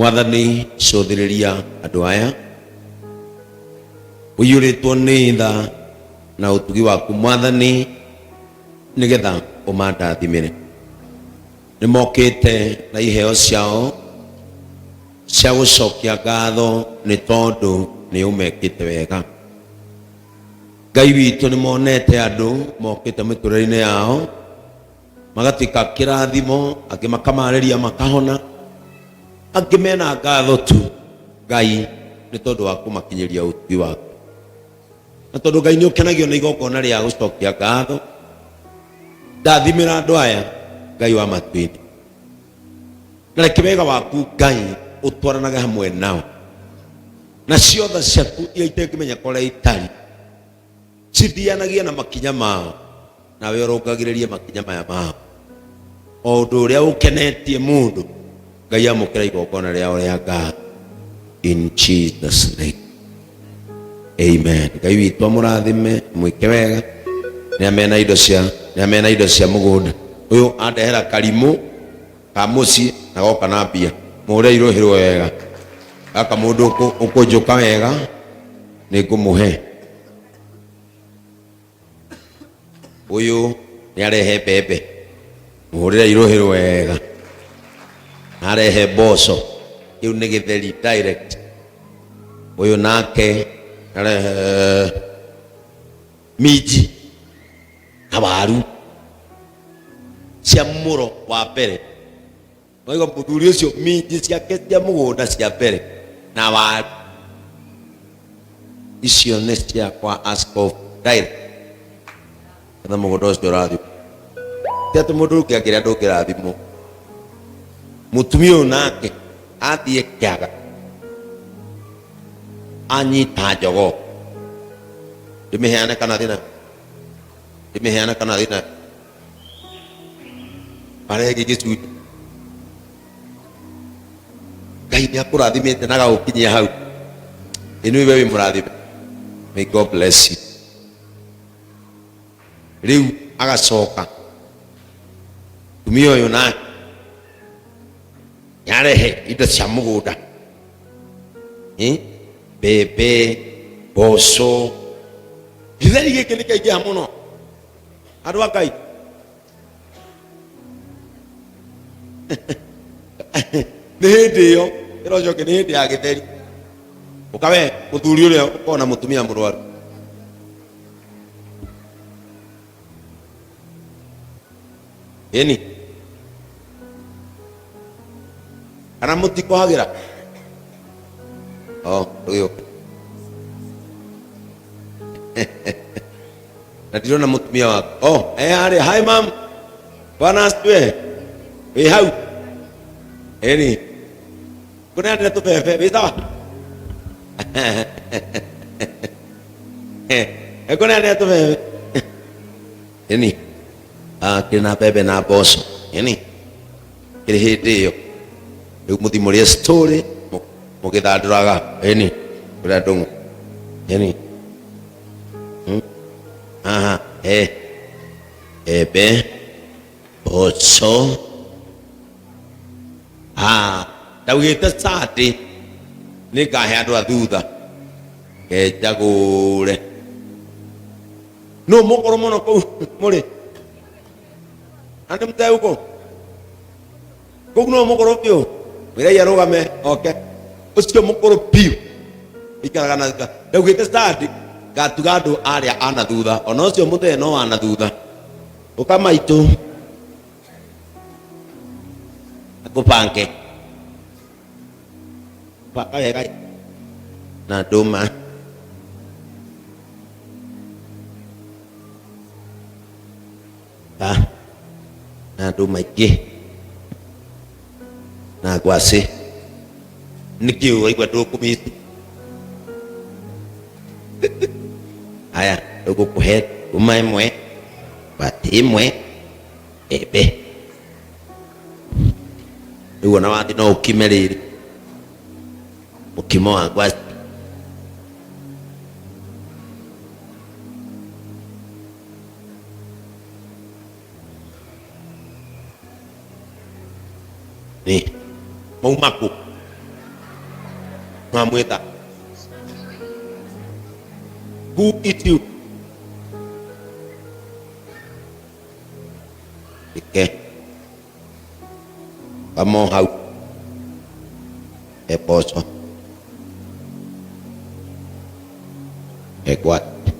Mwathani, cũthĩrĩria andũ aya ũiyũrĩtwo nĩ tha na ũtugi waku Mwathani, nĩgetha ũmandathimĩre. Nĩ mokĩte na iheo ciao cia gũcokia ngatho nĩ tondũ nĩ ũmekĩte wega. Ngai witũ, nĩ monete andũ mokĩte mĩtũrĩre-inĩ yao magatuĩka kĩrathimo, angĩ makamarĩria makahona, angĩ mena ngatho tu Ngai nĩ tondũ wa kũmakinyĩria ũtugi waku. Na tondũ Ngai nĩ ũkenagio nĩ igongona rĩa gũcokia ngatho, ndathimĩra andũ aya Ngai wa matuinĩ, na reke wega waku Ngai ũtwaranage hamwe nao, na ciotha ciaku iria itengĩmenya kũrĩa itari cithianagie na makinya mao, nawe ũrũngagĩrĩrie makinya maya mao. O ũndũ ũrĩa ũkenetie mũndũ, Ngai amũkĩra igongona rĩao rĩa ngatho, in Jesus name, amen. Ngai witũ amũrathime, mwĩke wega. Nĩ amena indo cia, nĩ amena indo cia mũgũnda. Ũyũ andehera karimũ ka mũciĩ na goka na mbia, mũre irũhĩrwo wega. Gaka mũndũ ũkũnjũka wega nĩ ngũmũhe. Ũyũ nĩ arehe mbembe, mũhũrĩre irũhĩrwo wega. Arehe mboco, kĩu nĩ gĩtheri direct. Ũyũ nake arehe minji na waru cia mũro wa mbere. Waigua mũthuri ũcio, minji ciake cia mũgũnda cia mbere na waru icio nĩ ciakwa, askofu direct. Etha mũgũnda ũcio ũrathimwo, ti atĩ mũndũ ũngĩ angĩrĩa ndũngĩrathimwo. Mũtumia ũyũ nake athiĩ kĩaga anyita njogoo, ndĩmĩheane kana thĩna, ndĩmĩheane kana thĩna, maregi gĩcunjĩ. Ngai nĩ akũrathimĩte na agagũkinyia hau. Ĩnĩ we wĩ mũrathime, may God bless you. Rĩu agacoka tumia ũyũ nake nĩarehe indo cia mũgũnda, mbembe, mboco. Gĩtheri gĩkĩ nĩ kĩaingĩha mũno, andũ a Ngai. Nĩ hĩndĩ ĩyo ĩra ũcio ũngĩ nĩ hĩndĩ ya gĩtheri. Ũkawe mũthuri ũrĩa ũkoragwo na mũtumia mũrwaru. Ĩni kana mũtikohagĩra? Oh, ũyũ na ndirona mũtumia waku. Oh, eh, harĩa. Hi mam, bwana asifiwe. Wĩ hau? Ĩni ngũneanĩre tũbebe. Wĩ sawa? Ngũneanĩre tũbebe. Ĩni, ah, kĩrĩ na mbembe na mboco. Ĩni kĩrĩ hĩndĩ ĩyo rĩu mũthi mũrĩe story mũgĩthandũraga. Ĩni ũrĩa ndũng'ũ. Ĩni. Haha he mbembe, mboco. Ah, ndaugĩte Sunday nĩ ngahe andũ a thutha kenjagũre. Nũ mũkũrũ mũno kũu mũrĩ na nĩ mzee huko kũu? No mũkũrũ biũ, mwĩrei arũgame oke. Ũcio mũkũrũ biũ ikaraga na thutha. Ndaugĩte Sunday ngatuga andũ arĩa ana thutha, ona ũcio mũthee no wana thutha. Ũka maitũ ngũbange banga wega na ndũma. Ah, na ndũma ingĩ na ngwacĩ. Nĩkĩ waigua ndũkũmisi? Haya, ndũgũkũhe ndũma ĩmwe, ngwacĩ ĩmwe, mbembe. Rĩu ona wathi no ũkime rĩrĩ mũkimo wa ngwacĩ. Nĩ mauma kũ? Mwamwĩta who eat you ike kamo hau e mboco e ngwacĩ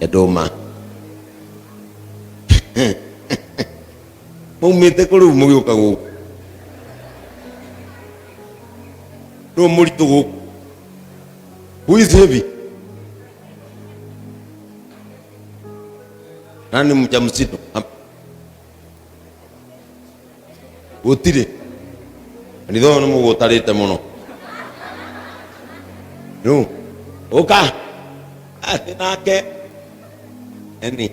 e ndũma maumĩte kũ rĩu mũgĩũka gũkũ nũ mũritũ gũkũ who is heavy nani mjamzito gũtirĩ kanitha ũyũ nĩ mũgũtarĩte mũno nũ ũka atĩ nake eni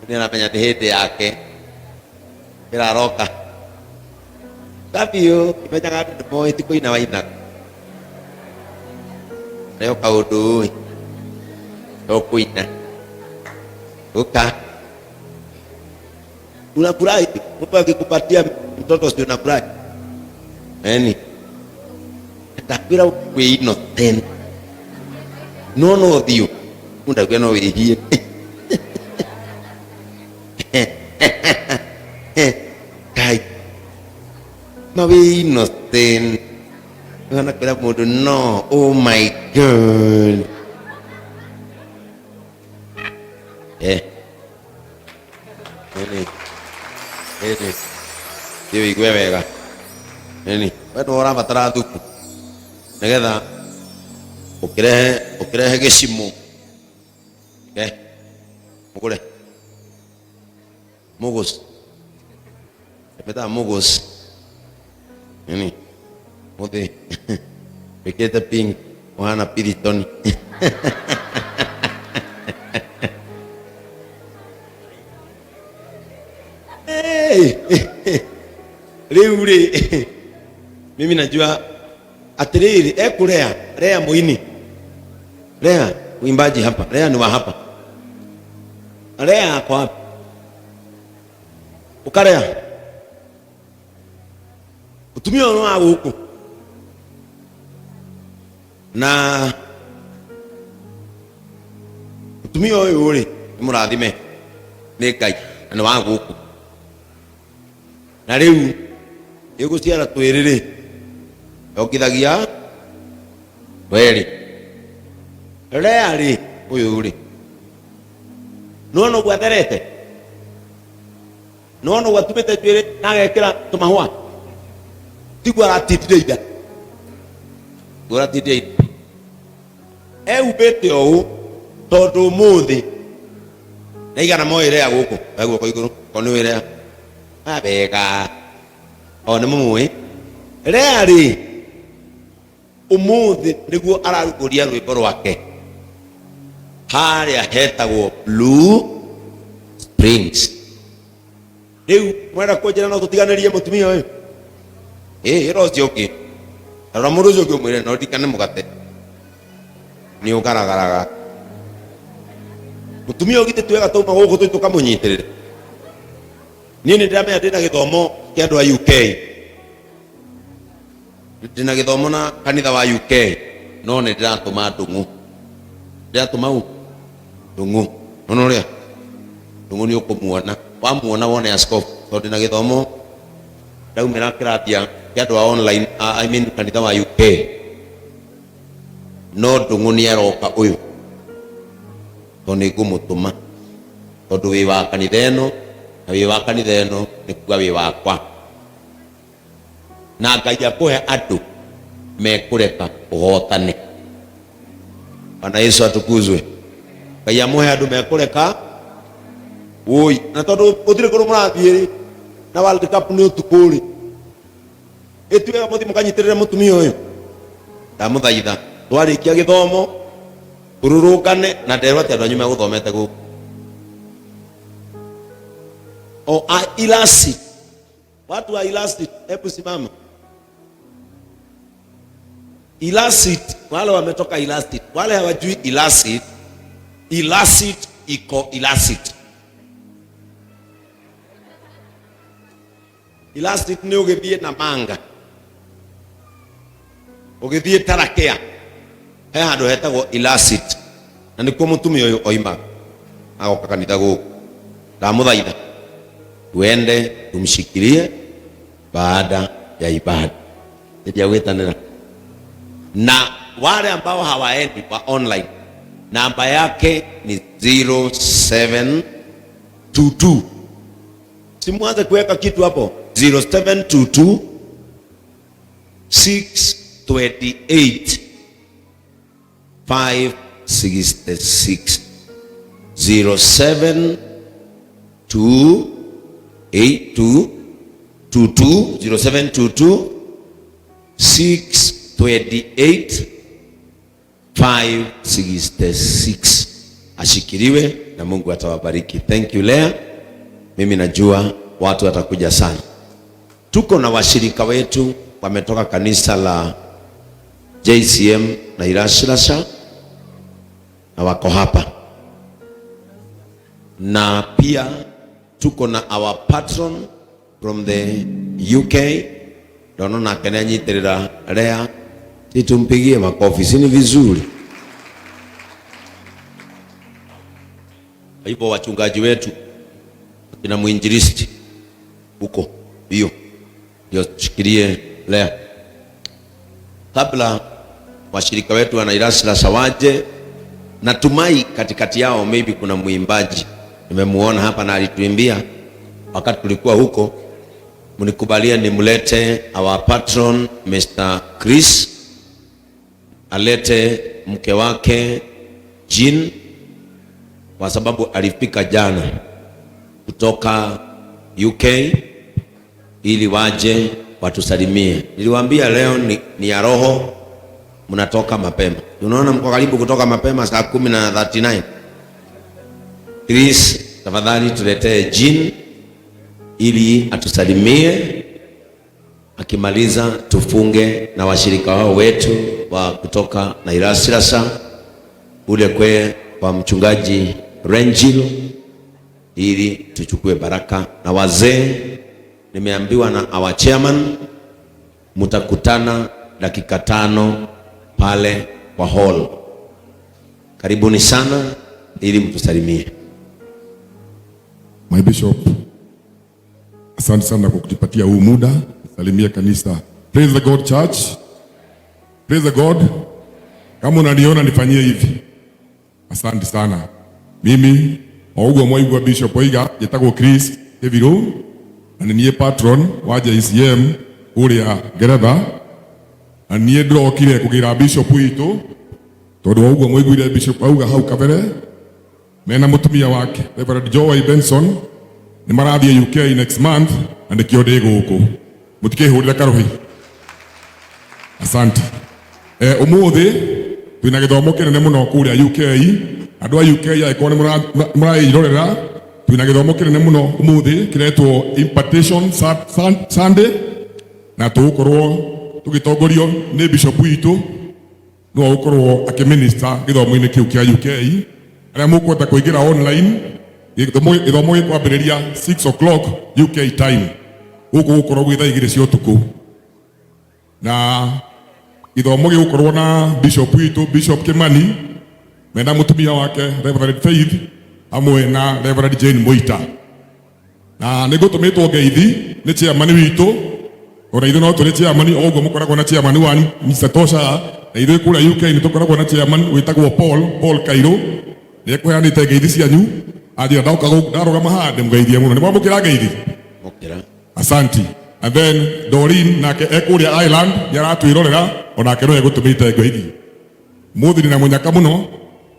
nĩ aramenya nĩ hĩndĩ yake ĩraroka kabiũ imenyaga andũ nĩ moĩ ti kũina wainaga rĩo kaũndũ ĩ to kũina ũka unafurahi mtu akikupatia mtoto si unafurahi eni ndakwĩra wĩ innocent no no thiũ mundakwĩra no wĩhie Kai ma wĩ innocent ũhana kwĩra mũndũ no oh my god eh nini nini thiĩ ũigue wega nini we nĩwe ũrabatara thubu nĩgetha ũkĩrehe ũkĩrehe gĩcimũ eh mũgũre Mugos metaga mugos nini mũthĩ wĩkĩrĩte pink ũhana piritoni Hey! Rĩu rĩ mimi najua atĩrĩrĩ ekũrea rea mũini rea mwimbaji hapa rea ni wa hapa rea ako wapi ũkarea mũtumia ũyũ nĩ wa gũkũ na mũtumia ũyũ rĩ nĩ mũrathime nĩ ngai na nĩ wa gũkũ na rĩu ĩgũciara twĩrĩ rĩ yongithagia werĩ rea rĩ ũyũ rĩ nĩwona ũguo atherete nĩwona ũguo atumĩte njuĩrĩ na agekĩra tũmahũa tiguo aratindire ira tiguo aratindire ira eumbĩte ũũ tondũ ũmũthĩ na igana moĩ rea gũkũ oya guoko igũrũ ko nĩ ũĩ rea aya wega o nĩ mũmũĩ rea rĩ ũmũthĩ nĩguo ararugũria rwĩmbo rwake harĩa hetagwo Blue Springs rĩu mwenda kũnjĩra no tũtiganĩrie mũtumia ũyũ ĩ ĩra ũcio ũngĩ rora mũndũ ũcio ũngĩ ũmwĩre no ndikane mũgate nĩ ũgaragaraga mũtumia ũyũ githĩ twega twauma gũkũ tũthiĩ tũkamũnyitĩrĩre niĩ nĩ ndĩramenya ndĩna gĩthomo kĩa andũ a UK ndĩna gĩthomo na kanitha wa UK no nĩ ndĩratũma ndũng'ũ ndĩratũma ũ ndũng'ũ nona ũrĩa ndũng'ũ nĩ ũkũmuona wamuona wone askofu tondũ ndĩna gĩthomo ndaumĩra kĩrathi kĩa andũ a online I mean kanitha wa UK no ndũng'ũ nĩ aroka ũyũ tondũ nĩ ngũmũtũma tondũ wĩ wa kanitha ĩno na wĩ wa kanitha ĩno nĩ kuga wĩ wakwa na ngai akũhe andũ mekũreka ũhotane bwana yesu atukuzwe ngai amũhe andũ mekũreka woi na tondũ gũtirĩ kũndũ mũrathiĩ rĩ na world cup nĩ ũtukũ rĩ ĩtuĩga mũthiĩ mũkanyitĩrĩre mũtumia ũyũ ndamũthaitha twarĩkia gĩthomo tũrũrũngane na nderwo atĩ andũ anyu megũthomete gũkũ o a ilasi Watu wa Ilasit, hebu simama. Ilasit, wale wametoka Ilasit, wale hawajui Ilasit, Ilasit iko Ilasit. Ilasit nĩ ũgĩthiĩ na manga. Ũgĩthiĩ Tarakea he handũ hetagwo Ilasit, na nĩkuo mũtumia ũyũ oimaga agoka kanitha gũkũ. Ndamũthaitha tuende tumshikilie baada ya ibada. Ndia gwĩtanĩra na wale ambao hawaendi wa online, namba yake ni 0722. Simuanze kuweka kitu hapo. 0722 628 566. 07 2 2 0722 628 566. Ashikiliwe na Mungu atawabariki. Thank you Lea. Mimi najua watu watakuja sana. Tuko na washirika wetu wametoka kanisa la JCM na Irashirasha na wako hapa, na pia tuko na our patron from the UK, ndono nake nĩanyitirĩra Lea, tumpigie makofi, si ni vizuri? Kwa hivyo wachungaji wetu kina mwinjilisti huko hiyo ndio tushikilie Lea kabla washirika wetu wa Nairasirasa waje. Natumai katikati yao maybe kuna mwimbaji nimemuona hapa na alituimbia wakati tulikuwa huko. Mnikubalie nimlete our patron Mr. Chris, alete mke wake Jean, kwa sababu alifika jana kutoka UK ili waje watusalimie. Niliwaambia leo ni ya roho, mnatoka mapema. Unaona mko karibu kutoka mapema saa 10:39. Chris, tafadhali tuletee Jean ili atusalimie. Akimaliza tufunge na washirika wao wetu wa kutoka Nairasirasa ule kwe kwa mchungaji Renjilo ili tuchukue baraka. Na wazee, nimeambiwa na our chairman mtakutana dakika 5 pale kwa hall. Karibuni sana ili mtusalimie. My Bishop, asante sana kwa kutupatia huu muda salimia kanisa. Praise the God Church. Praise the God. Kama unaniona nifanyie hivi. Asante sana. Mimi oguo mwaigua Bishop oiga njĩtagwo Chris Kibiru na nĩ niĩ patron wa JCM kũrĩa Ngeretha, na niĩ ndĩrokire kũgĩra bishop witũ tondũ wa ũguo mwaiguire bishop auga hau kabere mena mũtumia wake Reverend Joy Benson nĩ marathiĩ UK next month na nĩkĩo ndĩ gũkũ. Mũtikĩhũrĩre karũhi. Asante. Ũmũthĩ twĩna gĩthomo kĩnene mũno kũrĩa UK. Andũ a UK angĩkorwo nĩ mũrairorera, twĩna gĩthomo kĩnene mũno ũmũthĩ kĩretwo Impartation Sunday, na tũgũkorwo tũgĩtongorio nĩ bishop witũ nĩwe ũgũkorwo akĩminista gĩthomo-inĩ kĩu kĩa UK. Arĩa mũkwenda kũingĩra online, gĩthomo gĩkwambĩrĩria 6 o'clock UK time, gũkũ gũkorwo gwĩ thaa 2 cia ũtukũ, na gĩthomo gĩgũkorwo na bishop witũ Bishop Kimani mena mũtumia wake Reverend Faith hamwe na Reverend Jane Muita. Na nĩ ngũtũmĩtwo ngeithi nĩ chairman witũ, ona ithuĩ no tũrĩ chairman o ũguo mũkoragwo na chairman wanyu Mr. Tosha, na ithuĩ kũrĩa UK nĩ tũkoragwo na chairman wĩtagwo Paul Kairũ, nĩ ekũheanĩte ngeithi cianyu anjĩra ndoka gũkũ ndarũgama haha ndĩmũgeithie mũno. Nĩ mwamũkĩra ngeithi? Mũkĩra. Asanti. And then Doreen nake ekũrĩa Ireland nĩ aratwĩrorera, onake no egũtũmĩte ngeithi. Mũthĩ ndĩna mũnyaka mũno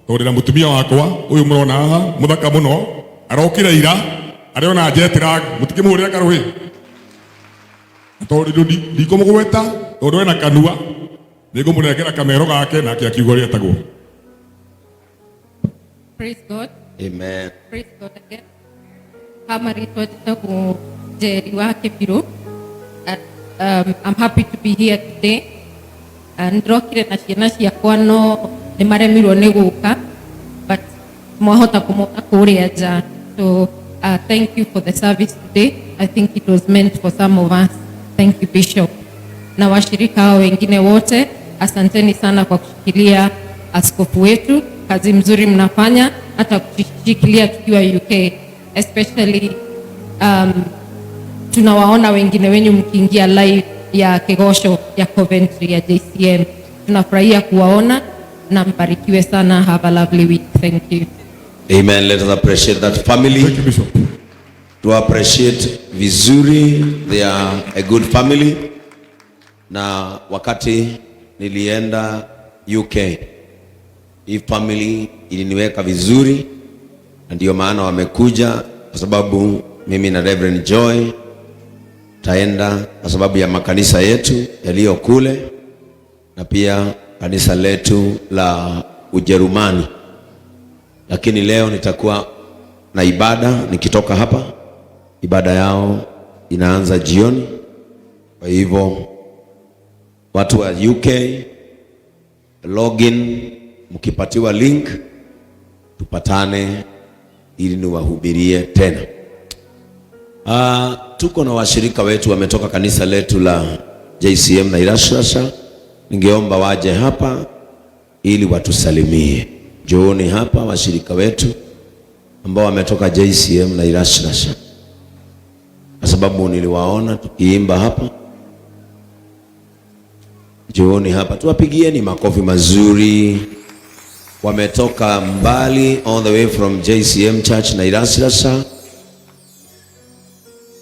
tondũ ndĩna mũtumia wakwa ũyũ mũrona haha mũthaka mũno, arokire ira arĩona jet lag, mũtikĩmũhũrĩre karũhĩ tondũ ndikũmũgweta tondũ ena kanua, nĩngũmũnengera kamero gake nake akiuga ũrĩa etagwo. Praise God. Amen. Praise God again. Kama rĩtwa njĩtagwo Njeri wa Kĩbirũ. I'm happy to be here today. Ndĩrokire na ciana ciakwa no nĩ maremirwo nĩ gũka, but mwahota kũmona kũrĩa nja. So thank you for the service today. I think it was meant for some of us. Thank you, Bishop. Na washirika hao wengine wote, Asanteni sana kwa kushikilia askofu wetu, kazi mzuri mnafanya, hata kushikilia tukiwa UK especially. Tunawaona wengine wenyu mkiingia live ya Kegosho ya Coventry ya JCM. Tunafurahia kuwaona na mbarikiwe sana. Have a lovely week. Thank you. Amen. Let us appreciate that family. Thank you, Bishop. To appreciate vizuri, they are a good family. Na wakati nilienda UK, hii family iliniweka vizuri, na ndio maana wamekuja, kwa sababu mimi na Reverend Joy taenda kwa sababu ya makanisa yetu yaliyo kule na pia kanisa letu la Ujerumani. Lakini leo nitakuwa na ibada nikitoka hapa. Ibada yao inaanza jioni. Kwa hivyo watu wa UK, login, mkipatiwa link tupatane ili niwahubirie tena. Tuko na washirika wetu wametoka kanisa letu la JCM na Irashasha. Ningeomba waje hapa ili watusalimie. Njooni hapa washirika wetu ambao wametoka JCM na Irashasha, kwa sababu niliwaona tukiimba hapa. Njooni hapa tuwapigieni makofi mazuri. Wametoka mbali, all the way from JCM Church na Irashasha,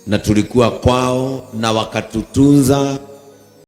na tulikuwa kwao na wakatutunza.